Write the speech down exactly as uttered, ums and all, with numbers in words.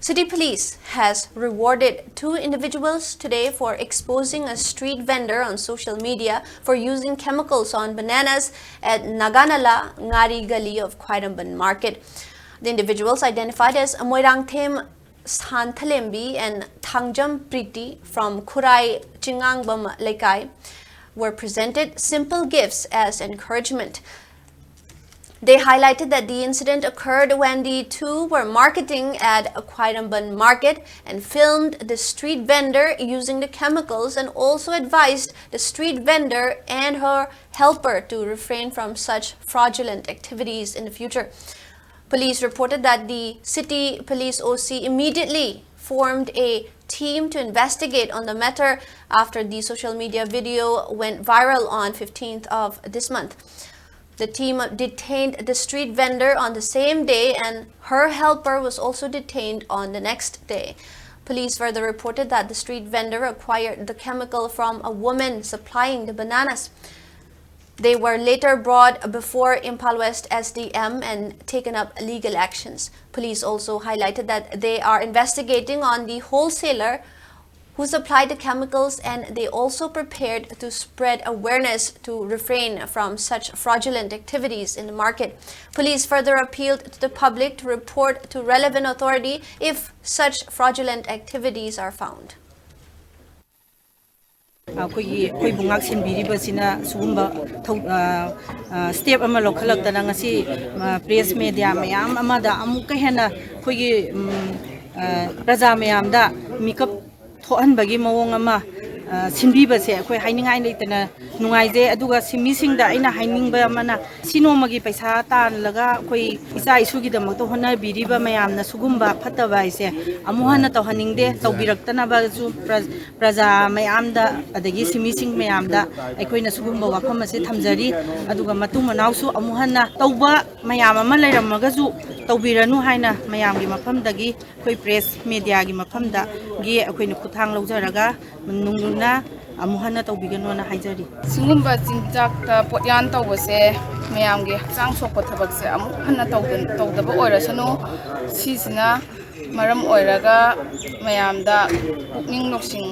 City Police has rewarded two individuals today for exposing a street vendor on social media for using chemicals on bananas at Naganala Ngari Gali of Khwairamband Market. The individuals, identified as Moirangthem Santhalembi and Thangjam Priti from Khurai Chingangbam Lekai, were presented simple gifts as encouragement. They highlighted that the incident occurred when the two were marketing at Khwairamband Market and filmed the street vendor using the chemicals, and also advised the street vendor and her helper to refrain from such fraudulent activities in the future. Police reported that the city police O C immediately formed a team to investigate on the matter after the social media video went viral on fifteenth of this month. The team detained the street vendor on the same day, and her helper was also detained on the next day. Police further reported that the street vendor acquired the chemical from a woman supplying the bananas. They were later brought before Imphal West S D M and taken up legal actions. Police also highlighted that they are investigating on the wholesaler who supplied the chemicals, and they also prepared to spread awareness to refrain from such fraudulent activities in the market. Police further appealed to the public to report to relevant authority if such fraudulent activities are found. ꯑꯩꯈꯣꯏꯒꯤ ꯑꯩꯈꯣꯏꯕꯨ ꯉꯥꯛꯁꯦꯟꯕꯤꯔꯤꯕꯁꯤꯅ ꯁꯤꯒꯨꯝꯕ ꯊꯧ- ꯑ, ꯑ, step ꯑꯃ ꯂꯧꯈꯠꯂꯛꯇꯅ ꯉꯁꯤ, ꯑ, press media ꯃꯌꯥꯝ ꯑꯃꯗ ꯑꯃꯨꯛꯀ ꯍꯦꯟꯅ ꯑꯩꯈꯣꯏꯒꯤ, ꯎꯝ, ꯑ, ꯄ꯭ꯔꯖꯥ ꯃꯌꯥꯝꯗ ꯃꯤꯀꯞ ꯊꯣꯛꯍꯟꯕꯒꯤ ꯃꯑꯣꯡ ꯑꯃ, ꯑ, ꯁꯤꯟꯕꯤꯕꯁꯦ ꯑꯩꯈꯣꯏ ꯍꯥꯏꯅꯤꯡꯉꯥꯏ ꯂꯩꯇꯅ ꯅꯨꯡꯉꯥꯏꯖꯩ꯫ ꯑꯗꯨꯒ ꯁꯤ ꯃꯤꯁꯤꯡꯗ ꯑꯩꯅ ꯍꯥꯏꯅꯤꯡꯕ ꯑꯃꯅ, ꯁꯤ ꯅꯣꯡꯃꯒꯤ ꯄꯩꯁꯥ ꯇꯥꯜꯂꯒ ꯑꯩꯈꯣꯏ ꯏꯆꯥ ꯏꯁꯨꯒꯤꯗꯃꯛꯇ ꯍꯣꯠꯅꯕꯤꯔꯤꯕ ꯃꯌꯥꯝꯅ ꯁꯤꯒꯨꯝꯕ ꯐꯠꯇꯕ ꯍꯥꯏꯁꯦ ꯑꯃꯨꯛ ꯍꯟꯅ ꯇꯧꯍꯟꯅꯤꯡꯗꯦ, ꯇꯧꯕꯤꯔꯛꯇꯅꯕꯁꯨ ꯄ꯭ꯔ- ꯄ꯭ꯔꯖꯥ ꯃꯌꯥꯝꯗ, ꯑꯗꯒꯤ ꯁꯤꯃꯤꯁꯤꯡ ꯃꯌꯥꯝꯗ ꯑꯩꯈꯣꯏꯅ ꯁꯤꯒꯨꯝꯕ ꯋꯥꯐꯝ ꯑꯁꯦ ꯊꯝꯖꯔꯤ꯫ ꯑꯗꯨꯒ ꯃꯇꯨꯡ ꯃꯅꯥꯎꯁꯨ ꯑꯃꯨꯛ ꯍꯟꯅ ꯇꯧꯕ ꯃꯌꯥꯝ ꯑꯃ ꯂꯩꯔꯝꯃꯒꯁꯨ ꯇꯧꯕꯤꯔꯅꯨ ꯍꯥꯏꯅ ꯃꯌꯥꯝꯒꯤ ꯃꯐꯝꯗꯒꯤ, ꯑꯩꯈꯣꯏ press mediaꯒꯤ ꯃꯐꯝꯗꯒꯤ ꯑꯩꯈꯣꯏꯅ ꯈꯨꯠꯊꯥꯡ ꯂꯧꯖꯔꯒ ꯅꯨꯡꯂꯨꯛꯅ ꯑꯃꯨꯛ ꯍꯟꯅ ꯇꯧꯕꯤꯒꯅꯣꯅ ꯍꯥꯏꯖꯔꯤ꯫ ꯁꯤꯒꯨꯝꯕ ꯆꯤꯟꯖꯥꯛꯇ ꯄꯣꯠꯌꯥꯟ ꯇꯧꯕꯁꯦ ꯃꯌꯥꯝꯒꯤ ꯍꯛꯆꯥꯡ ꯁꯣꯛꯄ ꯊꯕꯛꯁꯦ ꯑꯃꯨꯛ ꯍꯟꯅ ꯇꯧꯗ- ꯇꯧꯗꯕ ꯑꯣꯏꯔꯁꯅꯨ꯫ ꯁꯤꯁꯤꯅ ꯃꯔꯝ ꯑꯣꯏꯔꯒ ꯃꯌꯥꯝꯗ ꯄꯨꯛꯅꯤꯡ ꯂꯧꯁꯤꯡ